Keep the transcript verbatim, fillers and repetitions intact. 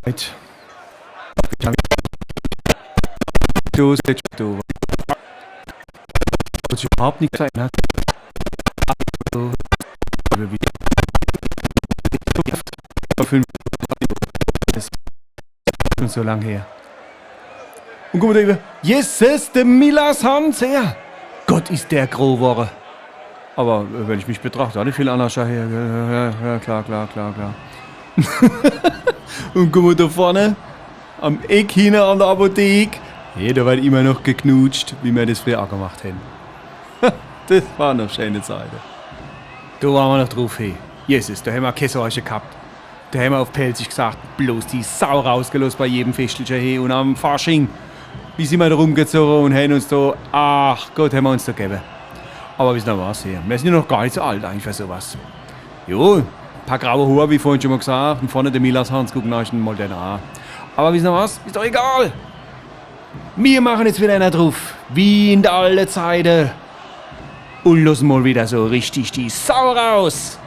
Mit. Du, du. Hat sich überhaupt nichts verändert. So. Fünf. Das is schon so lang her. Und guck mol do iwwer. Jesus, de Millers Hans, her. Gott, is der gro worre. Aber, äh, wenn ich mich betrachte, hat net viel annerschter her, gell? Ja, ja, ja, klar, klar, klar, klar. Und guck mol do vorne, am Eck hinne an der Apothek. Hey, do werd immer noch geknutscht, wie mer das frieher aa gemacht hen. Das ware noch schäne Zeite. Do ware mer noch druf, hey. Jesus, do hämmer kee Sorche gehabt. Do hämmer uff Pälzisch gesagt, bloß die Sau rausgeloss bei jedem Feschtelche, hey. Und am Fasching, wie simmer do rumgezoge und hän uns do, ach Gott, hämmer uns do gewwe. Aber wisst er was, hey, mer sin jo noch gar net so alt eigentlich für so was. Jo, paar graue Hoor, wie vorhin schon mol gesagt, und vorne de Millers Hans, gucken eich den mol den aa. Aber wisst er was, is doch egal. Mir machen jetzt wieder eener druf, wie in de alte Zeite. Und lossen mol wieder so richtig die Sau raus.